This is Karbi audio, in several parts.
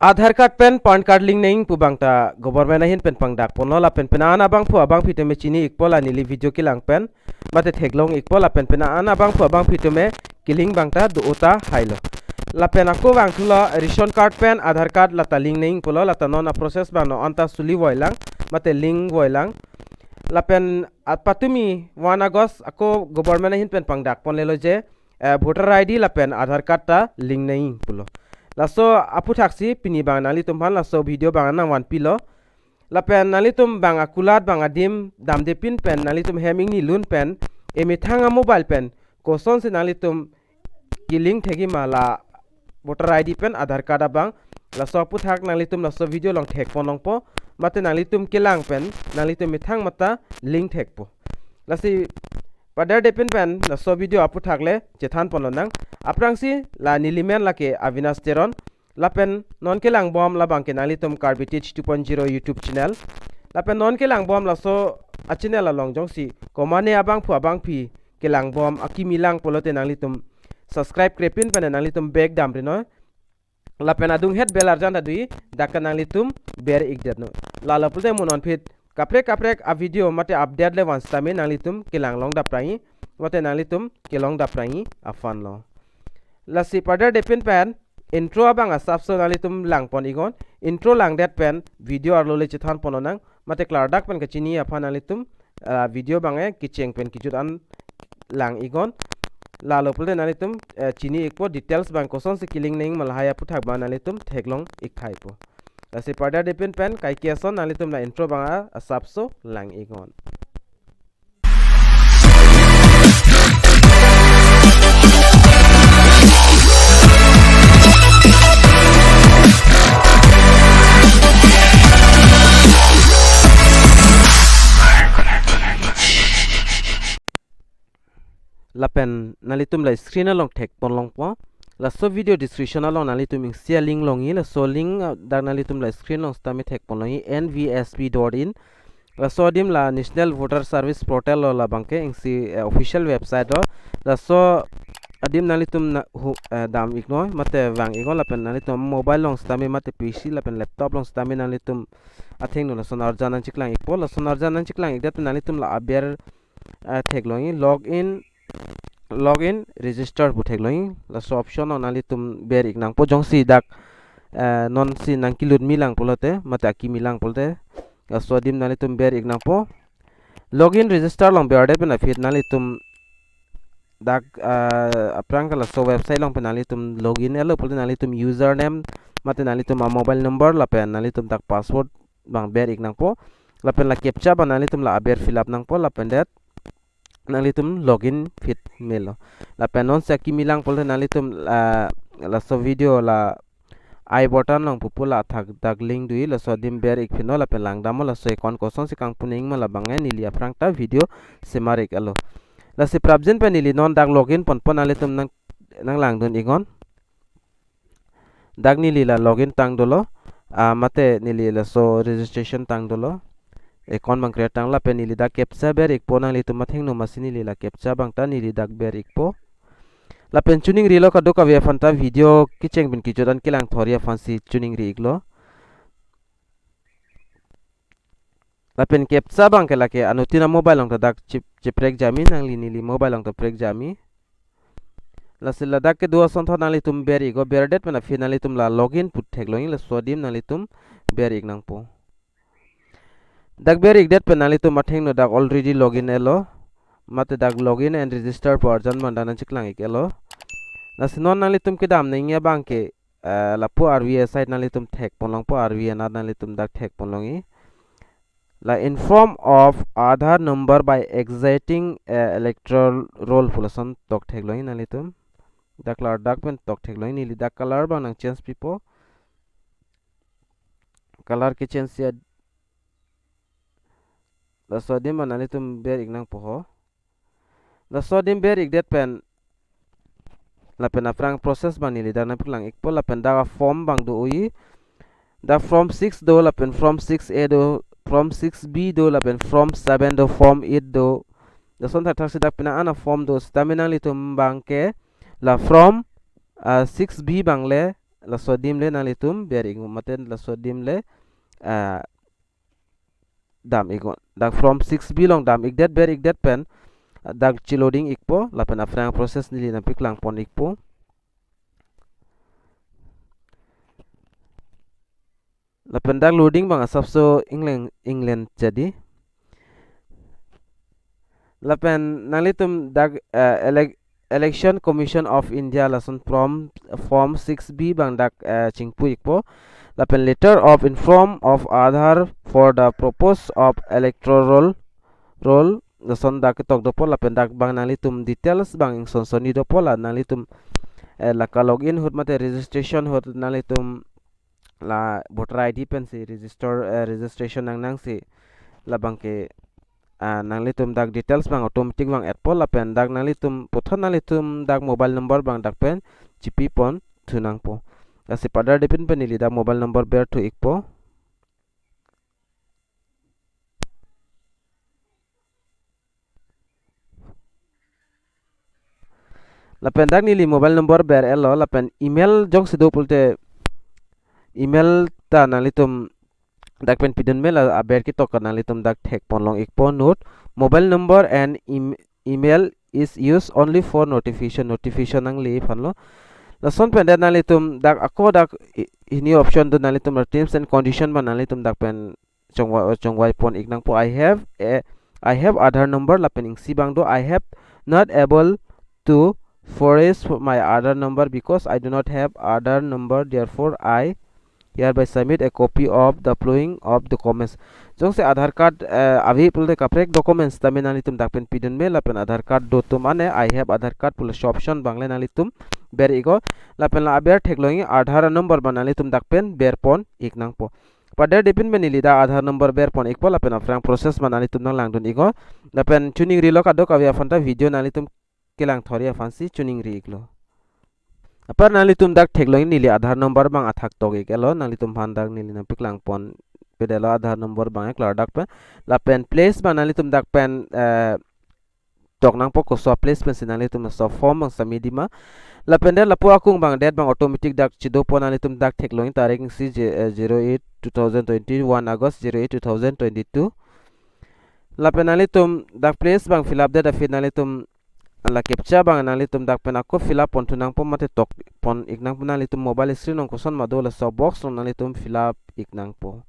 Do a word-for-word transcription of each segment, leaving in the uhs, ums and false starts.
Aadhaar card pen PAN card link nangji pu abang ta government ahin pen pangdak ponlo, lapen penang an abangphu abangphi tame chini ikpo la neli video kelang pen, mate theklong ikpo, lapen penang an abangphu abangphi tame ke-link abang ta do-o tahai lo. Lapen ako vangthulo ration card pen Aadhaar card lata link nangji pulo, lata non a-process abang non anta suli voilang, mate link voilang. Lapen apatumi one August ako government ahin pen pangdak ponlelo je, eh, voter I D lapen Aadhaar card ta link nangji pulo. Laso aphuthaksi pini abang nanglitum aphan laso video abang nangvanpilo. Lapen nanglitum abang akulat abang adim damde pin pen nanglitum hem ingni lun pen emethang a-mobile pen kosonsi nanglitum ke-link thekji ma la voter I D pen Aadhaar card abang, laso aphuthak nanglitum laso video along thek pon longpo, mate nanglitum kelang pen nanglitum methang mata link thekpo. Lasi padar de pin pen laso video aphuthak le chethan pon lonang. Aphrangsi la neli men lake Avinash Teron, lapen non kelang bom labang ke nanglitum Karbi Teach two point zero YouTube channel. Lapen non kelang bom laso a-channel along jongsi komatne abangphu abangphi kelang bom akimi lang pulote nanglitum subscribe krepin pen nanglitum bek damri noi. Lapen adunghet bell arjan ta dui, dak ke nanglitum ber ikdet noi. Lalo pulote mo non aphi kaprek kaprek a-video mate update le van sitame nanglitum kelang long daprangji, mate nanglitum kelong daprangji aphan lo. Lasi padar de pin pen intro abang asapso nanglitum lang pon iknon. Intro langdet pen video arlo le chethan pon lonang, mate klardak pen kachini aphan nanglitum, ah, video abang ke kecheng pen kejut an lang iknon. Lalo pulote nanglitum, eh, chini ikpo details abang kosonsi ke-link nangji ma lahai aphuthak abang nanglitum theklong ik thaipo. Lasi padar de pin pen kaike ason nanglitum la intro abang asapso lang iknon. Lapen nanglitum la screen along thek pon longpo. Laso video description along nanglitum isi a-link longji, laso link, ah, dak nanglitum la screen along sitame thek pon longji, N V S P dot in. Laso adim la National Voter Service Portal lo, labang ke isi, eh, official website lo. Laso adim nanglitum na, hu, eh, dam iknon mate vang iknon, lapen nanglitum mobile along sitame mate P C lapen laptop along sitame nanglitum athengno lason arjan nangcheklang ikpo. Lason arjan nangcheklang ikdet nanglitum la aber, eh, theklongji login, login register pu theklongji. Laso option along nanglitum ber ik nangpo jongsi dak, eh, nonsi nangkelut mi lang pulote mate akimi lang pulote. Laso adim nanglitum ber ik nangpo. Login register along berdet pen aphi nanglitum dak, eh, aphrang ke laso website along pen nanglitum login etlo pulote nanglitum username mate nanglitum a-mobile number lapen nanglitum dak password abang ber ik nangpo. Lapen la captcha abang nanglitum la aber fill up nangpo, lapen det nanglitum login aphi melo. Lapen nonsi akimi lang pulote nanglitum, ah, laso video la I button along pupo, la athak dak link dui, laso adim ber ik phinlo lapen lang damlo, laso account kosonsi kangpu nangji ma labang ke neli aphrang ta video semar ik etlo. Lasi prapjin pen neli non dak login ponpo, nanglitum nang, nanglangdun iknon. Dak neli la login tang dolo, ah, mate neli laso registration tang dolo. Account abang create tang, lapen neli dak captcha ber ikpo, nanglitum athengno masi neli la captcha abang ta neli dak ber ikpo. Lapen choningrilo kadokave aphan ta, video kecheng pen kejut an kelang thori aphansi choningri iklo. Lapen captcha abang ke lake anuttin a-mobile along ta dak chip, chiprekjami, nangli neli mobile along ta prekjami. Lasi ladak kedo asonthot nanglitum ber iknon, berdet pen aphi nanglitum la login pu theklongji, laso adim nanglitum ber ik nangpo. Dak ber ikdet pen nanglitum athengno dak already login etlo, mate dak login and register pu arjan abang dak nangcheklang ik etlo. Lasi non nanglitum kedam nangji abang ke, eh, lapu R V A site nanglitum thek pon longpo, R V A anat nanglitum dak thek pon longji. La in form of Aadhaar number by existing, eh, electoral roll pu lason tok theklongji nanglitum. Dak klardak pen tok theklongji, neli dak color abang nangchange pipo. Color kechange ya. Laso adim abang nanglitum ber ik nangpo ho. Laso adim ber ikdet pen lapen aphrang process abang neli dak nangpaklang ikpo, lapen dak a-form abang do-oji. Dak form six do, lapen form six A do, form six B do, lapen form seven do, form eight do. Lason thakthaksi dak penang an a-form do, sitame nanglitum abang ke la form, ah, six B abang le laso adim le nanglitum ber iknon mate laso adim le, ah, dam iknon. Dak form six B along dam ikdet ber ikdet pen, ah, dak chi-loading ikpo lapen aphrang process neli nangpaklang pon ikpo. Lapen dak loading abang asapso ingleng ingleng jadi. Lapen nanglitum dak, eh, elec-, Election Commission of India lason form, form six B abang dak, eh, chingpu ikpo. Lapen letter of inform of Aadhaar for the purpose of electoral roll lason dak ketok dopo lapen dak abang nanglitum details abang ingson sonni dopo la nanglitum, eh, la ka-login ahut mate registration ahut nanglitum la voter I D pensi register, eh, registration nangnangsi labangke, ah, nanglitum dak details abang automatic abang etpo lapen dak nanglitum puthot nanglitum dak mobile number abang dak pen chipi pon thu nangpo. Lasi pada depin pen neli dak mobile number ber thu ikpo. Lapen dak neli mobile number ber-etlo lapen email jongsi do pulote email ta nanglitum dak pen pidun me la aber ketok ka nanglitum dak thek pon long ikpo. Note, mobile number and em-, email is used only for notification, notification nangle aphanlo. Lason pen dak nanglitum dak ako dak i-, hini option do nanglitum terms and condition abang nanglitum dak pen chongvai, chongvai pon ik nangpo. I have a, I have Aadhaar number lapen isi abang do, I have not able to furnish my Aadhaar number because I do not have Aadhaar number, therefore I hereby submit a copy of the following of documents. Jongsi Aadhaar card, eh, ave pulote kaprek documents tame nanglitum dak pen pidun me lapen Aadhaar card do atum ane, I have Aadhaar card pulo option abang le nanglitum ber iknon lapen la aber theklong ik Aadhaar number abang nanglitum dak pen ber pon ik nangpo. Pada depin pen neli dak Aadhaar number ber pon ikpo lapen aphrang process abang nanglitum nanglangdun iknon. Lapen chuning rilo kadokave aphanta video nanglitum kelang thori aphansi chuning ri iklo. Apar nanglitum dak theklong ik neli Aadhaar number abang athak tok ik-etlo, nanglitum aphan dak neli nangpaklang pon pedetlo Aadhaar number abang klardak pen. Lapen place abang nanglitum dak pen, eh, tok nangpo koso place pensi nanglitum laso form abang submit di ma. Lapen dak lapu akung abang date abang automatic dak chidopo, nanglitum dak theklong ik tarik isi je-, eh, zero eight two thousand twenty, one August, zero eight two thousand twenty-two. Lapen nanglitum dak place abang fill up det aphi nanglitum la captcha abang nanglitum dak pen ako fill up pon thu nangpo mate tok pon ik nangpo, nanglitum mobile screen along koson ma do laso box along nanglitum fill up ik nangpo.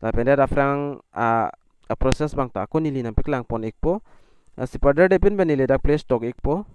Lapen dak aphrang, ah, a process abang ta ako neli nangpaklang pon ikpo. Lasi pada depin pen neli dak place tok ikpo.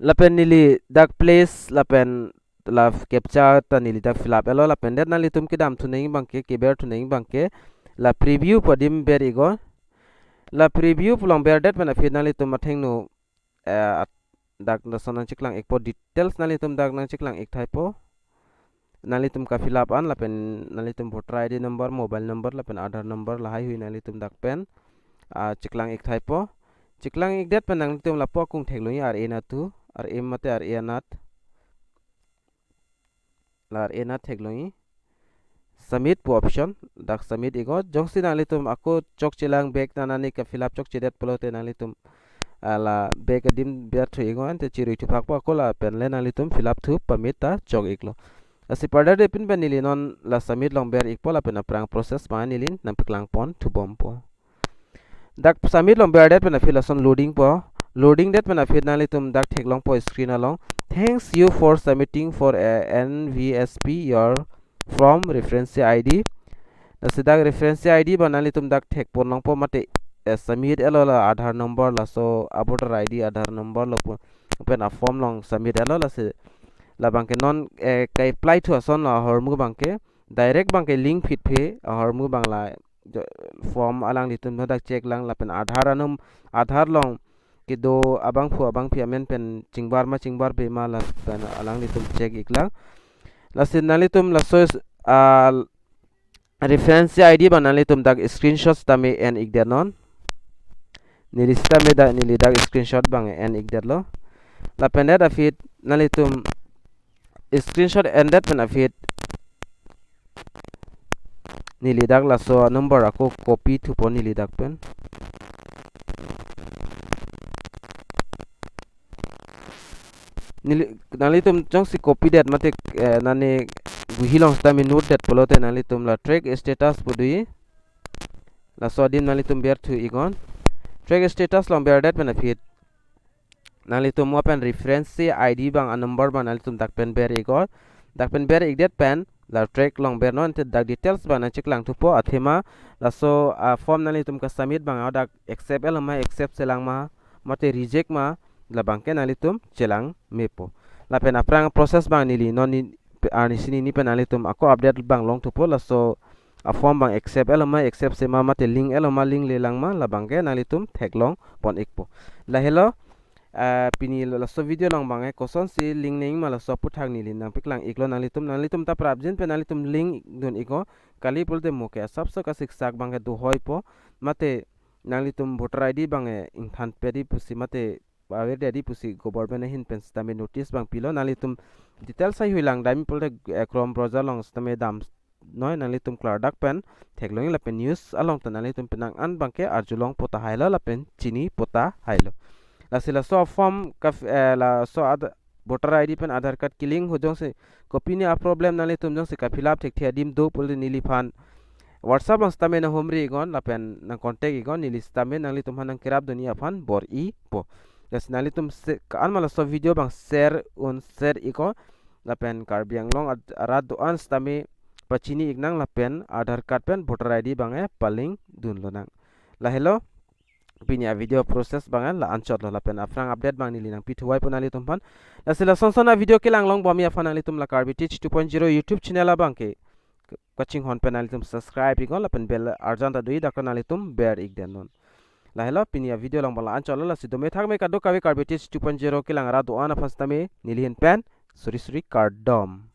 Lapen neli dak place lapen la captcha ta neli dak fill up-etlo lapen dak nanglitum kedam thu nangji abangke, keber thu nangji abangke la preview pu adim ber iknon. La preview pu along berdet pen aphi nanglitum athengno, eh, at-, dak lason nangcheklang ikpo, details nanglitum dak nangcheklang ik thaipo. Nanglitum ka fill up an lapen nanglitum voter I D number, mobile number lapen Aadhaar number lahaihui nanglitum dak pen, ah, cheklang ik thaipo. Cheklang ikdet pen nanglitum lapu akung theklong ik R A nat thu, R A mate R A anat. La R A nat theklong ik. Submit pu option, dak submit iknon. Jongsi nanglitum ako chokchelang back nangji, neli ka fill up chokchedet pulote nanglitum, ah, la back adim ber thu iknon, ante chirui thuphakpo ako lapen le nanglitum fill up thu pamit ta chok iklo. Lasi pada depin pen neli non la submit along ber ikpo lapen aphrang process abang neli nangpaklang pon thubompo. Dak submit along berdet pen aphi lason loading po. Loading det pen aphi nanglitum dak theklongpo screen along. Thanks you for submitting for a N V S P your form reference I D. Lasi dak reference I D abang nanglitum dak thek pon longpo mate, eh, submit-etlo la Aadhaar number laso a voter I D Aadhaar number lo pu pen a form along submit-etlo lasi labangke non, eh, ka-apply thu ason la ahormu abangke direct abangke link phitphe ahormu abang la jo-, form alanglitum no dak check lang lapen Aadhaar anum, Aadhaar along kedo abangphu abangphi amen pen chingbar ma chingbarbe ma lapen alanglitum check iklang. Lasi nanglitum laso is-, ah, reference I D abang nanglitum dak screenshot sitame en ikdet non. Neli sitame dak neli dak screenshot abang en ikdetlo. Lapen det aphi nanglitum screenshot endet pen aphi neli dak laso number ako copy thupo neli dak pen. Neli, nanglitum jongsi copy det mate, eh, nani guhi along sitame note det pulote nanglitum la track status pu do-i. Laso adim nanglitum berthu iknon. Track status along berdet pen aphi nanglitum mo pen reference I D abang a-number abang nanglitum dak pen ber iknon. Dak pen ber ikdet pen la track along bernon, te dak details abang nangcheklang thupo, athema laso a-form nanglitum ka-submit abang hadak accept-lo ma, accept selang ma, mate reject ma, labangke nanglitum chelang mepo. Lapen aphrang process abang neli non ni, arnisi nini pen nanglitum ako update abang long thupo, laso a-form abang accept-lo ma, accept se ma, mate link-lo ma, link lelang ma, labangke nanglitum theklong pon ikpo. Lahelo, ah, pini laso video along abangke kosonsi link nangji ma laso aputhak neli nangpaklang iklo nanglitum, nanglitum ta prapjin pen nanglitum link dun iknon, kali pulote mo ke asapso kasiksak abangke dohoipo, mate nanglitum voter I D abangke ingthan pedi pusi mate aver dedi pusi government ahin pen sitame notice abang pilo, nanglitum details haihui lang damji pulote, eh, Chrome browser along sitame damnoi, nanglitum klardak pen theklong lapen news along ta nanglitum penang an abangke arjulongpo tahailo lapen chinipo tahailo. Lasi laso form ka, eh, laso ad-, voter I D pen Aadhaar card ke-link ahut jongsi kopine a-problem nanglitum jongsi ka-fill up thekthe adim do pulote neliphan WhatsApp along sitame nanghumri iknon lapen nang-contact iknon, neli sitame nanglitumphan nangkerap dunji aphan bor-ipo. Lasi nanglitum se-, ko-an ma laso video abang share un share iknon, lapen Karbi Anglong ad-, arat do-an sitame pachini iknang lapen Aadhaar card pen voter I D abangke pa-link dunlonang. Lahelo pini a-video process abangke la-anchotlo, lapen aphrang update abang neli nangpithuvoipo nanglitumphan. Lasi lason son a-video kelang longbomji aphan nanglitum la Karbi Teach two point zero YouTube channel abangke kachinghon pen nanglitum subscribe iknon lapen bell arjan ta do-i, dak ta nanglitum ber ikdetnon. Lahelo pini a-video along abang la-anchotlo, lasi dome thakme kadokave Karbi Teach two point zero kelang arat do-an aphan sitame neli ahin pen suri suri kardom.